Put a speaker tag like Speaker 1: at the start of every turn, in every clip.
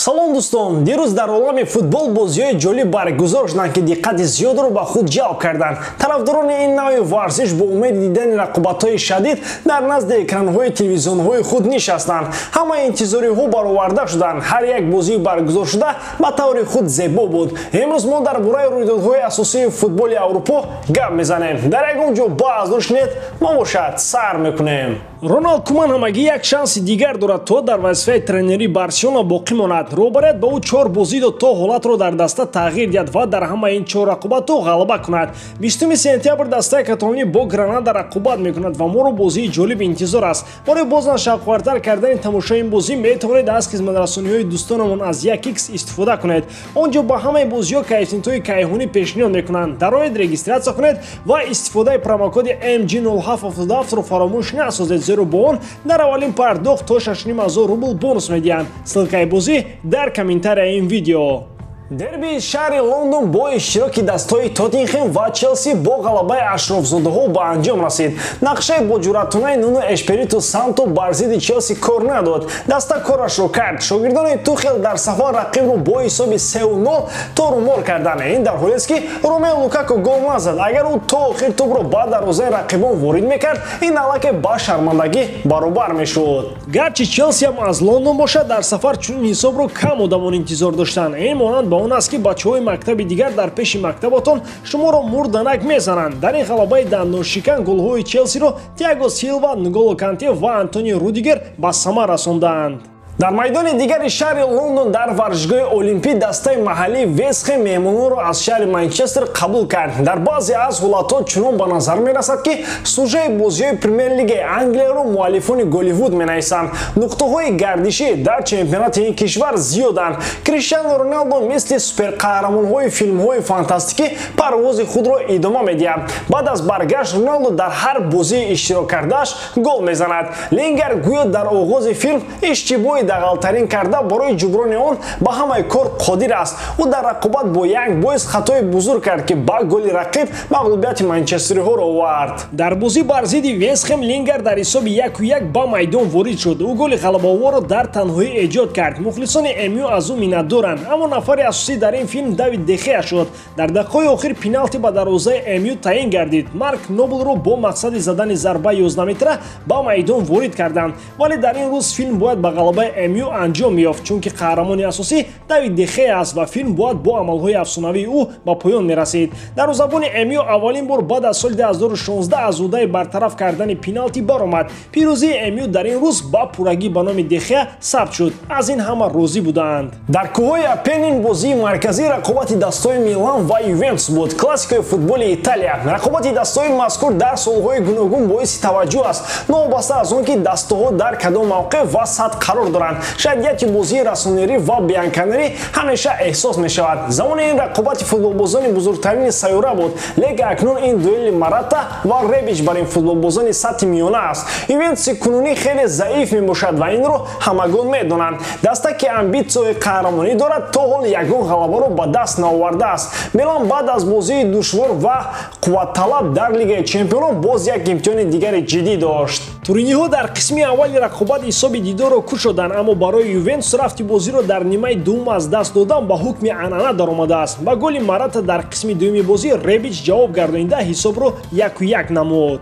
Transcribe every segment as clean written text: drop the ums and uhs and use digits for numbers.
Speaker 1: Салом дӯстон, дирӯз дар олами футбол бозиҳои ҷолиб баргузор шуданд, ки диққати зиёдро ба худ ҷалб карданд. Тарафдорони ин навъи варзиш бо умеди дидани рақобатҳои шадид дар назди экранҳои телевизионҳои худ нишастанд. Ҳамаи интизориҳо бароварда шуданд. Ҳар як бозии баргузоршуда ба таври худ зебо буд. Имрӯз мо дар бораи рӯйдодҳои асосии футболи Аврупо гап мезанем. Дар ягон ҷо баъз нушнед, мо бошад сар мекунем.
Speaker 2: Роналд Куман ҳамагӣ як шанси дигар дорад, то дар вазифаи тренерии Барселона боқӣ монад. Роҳбарият ба ӯ 4 бозӣ дод, то ҳолатро дар даста тағйир диҳад ва дар ҳамаи ин 4 рақобат ӯ ғалаба кунад. 20 сентябр дастаи каталонӣ бо Гранада рақобат мекунад ва моро бозии ҷолиб интизор аст. Барои бозам шавқовартар кардани тамошои ин бозӣ метавонед аз хизматрасониҳои дӯстонамон аз 1x истифода кунед. Он ҷо ба ҳамаи бозиҳо коэффисиентҳои кайҳонӣ пешниҳод мекунанд. Дароед, регистратсия кунед ва истифодаи промокоди MG0777-ро фаромӯш насозед, зеро бо он дар аввалин пардохт то 6,5 рубл бонус медиҳанд. Ссылкаи бозӣ дар комментарияи ин видео.
Speaker 1: Дерби шаҳри Лондон бо иштироки дастҳои Тоттенхем ва Челси бо ғалабаи ашрофзодаҳо ба анҷом расид. Нақшаи боҷуръатонаи Нуно Эшпериту Санто бар зидди Челси кор надод. Даста корашро кард. Шогирдони Тухел дар сафар рақибро бо ҳисоби 3-0 торумор карданд. Ин дар ҳолест, ки Ромео Лукако гол назад. Агар ӯ то охир тӯбро ба дарвозаи рақибон ворид мекард, ин аллакай ба шармандагӣ баробар мешуд.
Speaker 2: Гарчи Челсиам аз Лондон бошад, дар сафар чунин ҳисобро кам одамон интизор доштанд. Ин монанд ба он аст, ки бачаҳои мактаби дигар дар пеши мактабатон шуморо мурданак мезананд. Дар ин ғалабаи дандоншикан голҳои Челсиро Тиаго Силва, Нголо Канте ва Антонио Рудигер ба самар расонданд.
Speaker 1: Дар майдони дигари шаҳри Лондон дар варзишгоҳи Олимпӣ дастаи маҳаллии Вестхэм меҳмононро аз шаҳри Манчестер қабул кард. Дар баъзе аз ҳолатҳо чунон ба назар мерасад, ки сужаи бозиҳои Премер-лигаи Англияро муаллифони Голливуд менависанд. Нуқтаҳои гардишӣ дар чемпионати ин кишвар зиёданд. Криштиану Роналдо мисли суперқаҳрамонҳои филмҳои фантастикӣ парвози худро идома медиҳад. Баъд аз баргашт Роналдо дар ҳар бозии иштирок кардааш гол мезанад. Лингар гӯё дар оғози филм иштибоҳи дағалтарин карда барои ҷуброни он ба ҳамаи кор қодир аст. Ӯ дар рақобат бо Янг Бойз хатои бузург кард, ки ба голи рақиб мағлубияти манчестериҳоро овард.
Speaker 2: Дар бозӣ бар зидди Вестхэм Лингар дар ҳисоби 1-1 ба майдон ворид шуд. Ӯ голи ғалабаоворро дар танҳоӣ эҷод кард. Мухлисони МЮ аз ӯ миннатдоранд, аммо нафари асосӣ дар ин филм Давид Дехеа шуд. Дар дақиқаҳои охир пеналти ба дарвозаи МЮ таъин гардид. Марк Ноблро бо мақсади задани зарбаи 11 метра ба майдон ворид карданд, вале дар ин рӯз филм бояд ба ғалабаи МЮ анҷом меёфт, чунки қаҳрамони асосӣ Давид Дехеа аст ва филм бояд бо амалҳои афсонавии ӯ ба поён мерасид. Дарвозабони МЮ аввалин бор баъд аз соли 2016 аз ӯҳдаи бартараф кардани пеналти баромад. Пирӯзии МЮ дар ин рӯз ба пуррагӣ ба номи Дехеа сабт шуд. Аз ин ҳама розӣ буданд.
Speaker 1: Дар кӯҳҳои Апеннин бозии марказӣ рақобати дастҳои Милан ва Ювентус буд. Классикаи футболи Италия. Рақобати дастҳои мазкур дар солҳои гуногун боиси таваҷҷӯҳ аст, новобаста аз он ки дастаҳо дар кадом мавқеъ ва сатҳ қарор доранд. Шадидияти бозии расонерӣ ва бианканерӣ ҳамеша эҳсос мешавад. Замони ин рақобати футболбозони бузургтарини сайёра буд, лекин акнун ин дуэли Марата ва Ребич бар ин футболбозони сатҳи миёна аст. Ювентуси кунунӣ хеле заиф мебошад ва инро ҳамагон медонанд. Даста, ки амбитсияи қаҳрамонӣ дорад, то ҳол ягон ғалабаро ба даст наовардааст. Милан баъд аз бозии душвор ва қувватталаб дар Лигаи чемпионон боз як имтиҳони дигари ҷиддӣ дошт.
Speaker 2: Туриниҳо дар қисми аввали рақобат ҳисоби дидорро кушоданд, аммо барои Ювентус рафти бозиро дар нимаи дуввум аз даст додан ба ҳукми анъана даромадааст. Ба голи Марата дар қисми дуюми бозӣ Ребич ҷавоб гардонида ҳисобро 1-1 намуд.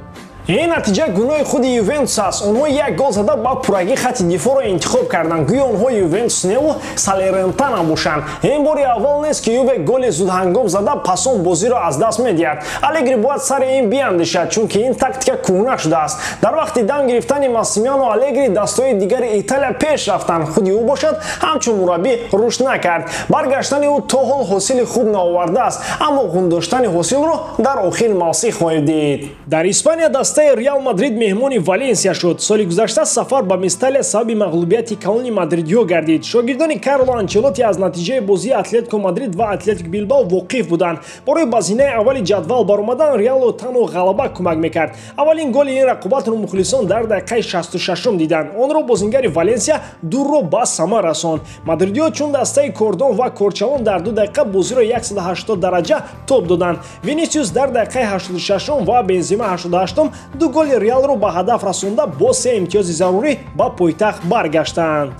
Speaker 1: Ин натиҷа гуноҳи худи Ювентус аст. Онҳо як гол зада ба пуррагӣ хати дифоъро интихоб карданд. Гӯё онҳо Ювентус неву Салернитана бошанд. Ин бори аввал нест, ки Юве голи зудҳангом зада пас он бозиро аз даст медиҳад. Алегри бояд сари ин биандешад, чунки ин тактика кӯҳна шудааст. Дар вақти дам гирифтани Массимилиано Алегри дастҳои дигари Италия пеш рафтанд. Худи ӯ бошад ҳамчун мураббӣ рушд накард. Баргаштани ӯ то ҳол ҳосили хуб наовардааст, аммо ғун доштани ҳосилро дар охири мавсим хоҳем дид.
Speaker 2: Дар Испания дастаи Реал Мадрид меҳмони Валенсия шуд. Соли гузашта сафар ба Месталия сабаби мағлубияти калони мадридиҳо гардид. Шогирдони Карло Анчелоти аз натиҷаи бозии Атлетико Мадрид ва Атлетик Билбао воқиф буданд. Барои ба зинаи аввали ҷадвал баромадан Реалро танҳо ғалаба кӯмак мекард. Аввалин голи ин рақобатро мухлисон дар дақиқаи 66 диданд. Онро бозингари Валенсия дурро ба самар расонд. Мадридиҳо чун дастаи кордон ва корчалон дар 2 дақиқа бозиро 180 дараҷа тоб доданд. Винисиус дар дақиқаи 86 ва Бензема 88 ду голи Реалро ба ҳадаф расонда бо 3 имтиёзи зарурӣ ба пойтахт баргаштанд.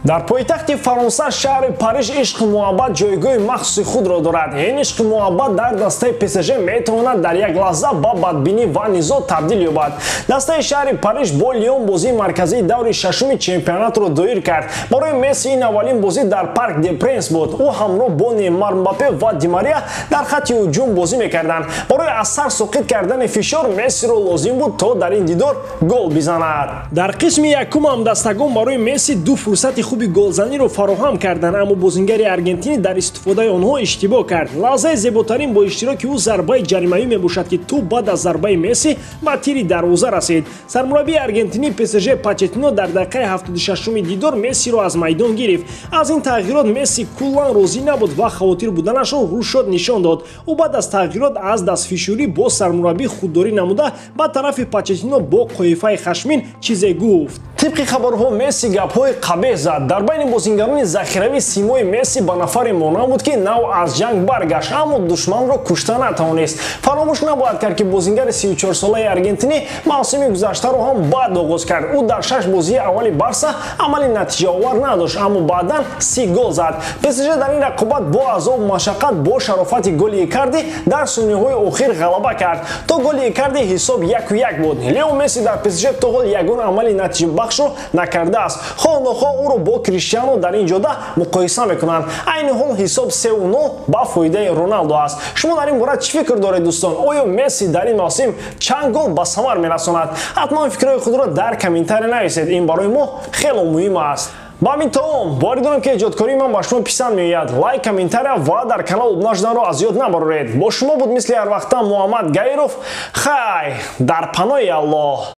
Speaker 1: Дар пойтахти Фаронса, шаҳри Париж, ишқу муҳаббат ҷойгоҳи махсуси худро дорад. Ин ишқу муҳаббат дар дастаи ПСЖ метавонад дар як лаҳза ба бадбинӣ ва низоъ табдил ёбад. Дастаи шаҳри Париж бо Лион бозии марказии даври шашуми чемпионатро доир кард. Барои Месси ин аввалин бозӣ дар Парк де Пренс буд. Ӯ ҳамроҳ бо Неймар, Мбаппе ва Ди Мария дар хатти ҳуҷум бозӣ мекарданд. Барои аз сар соқит кардани фишор Мессиро лозим буд, то дар ин дидор гол бизанад.
Speaker 2: Дар қисми якум ҳамдастагон барои Месси ду фурсати хуби голзаниро фароҳам карданд, аммо бозингари аргентинӣ дар истифодаи онҳо иштибоҳ кард. Лаҳзаи зеботарин бо иштироки ӯ зарбаи ҷаримавӣ мебошад, ки тӯб баъд аз зарбаи Месси ба тири дарвоза расид. Сармураббии аргентинӣ ПСЖ Почеттино дар дақиқаи 76-уми дидор Мессиро аз майдон гирифт. Аз ин тағйирот Месси куллан розӣ набуд ва хавотир буданашро рӯшод нишон дод. Ӯ баъд аз тағйирот аз дастфишурӣ бо сармураббӣ худдорӣ намуда, ба тарафи Почеттино бо қоифаи хашмин чизе гуфт.
Speaker 1: Тибқи хабарҳо, Месси гапҳои қабеҳ зад. Дар байни бозингарони захиравӣ симои Месси ба нафаре монанд буд, ки нав аз ҷанг баргашт, аммо душманро кушта натавонист. Фаромӯш набояд кард, ки бозингари 34-солаи аргентинӣ мавсими гузаштаро ҳам бад оғоз кард. Ӯ дар шаш бозии аввали Барса амали натиҷаовар надошт, аммо баъдан 30 гол зад. ПСЖ дар ин рақобат бо азобу машаққат бо шарофати голи Икарди дар сониҳои охир ғалаба кард. То голи Икарди ҳисоб 1-1 буд. Лео Месси дар ПСЖ то ҳол ягон амали натиҷабахшро накардааст. Хоҳ нохоҳ ӯро бо Криштиано дар ин ҷода муқоиса мекунанд. Айни ҳол ҳисоб 3-0 ба фоидаи Роналдо аст. Шумо дар ин бора чӣ фикр доред, дӯстон? Оё Месси дар ин мавсим чанд гол ба самар мерасонад? Ҳатман фикрҳои худро дар комментария нависед. Ин барои мо хело муҳим аст. Ба ҳамин тамом. Боварӣ дорам, ки эҷодкории ман ба шумо писанд меояд. Лайк, комментария ва дар канал обуна шуданро аз ёд набароред. Бо шумо буд мисли ҳар вақта Муҳаммад Гаиров. Хай, дар паноҳи Аллоҳ.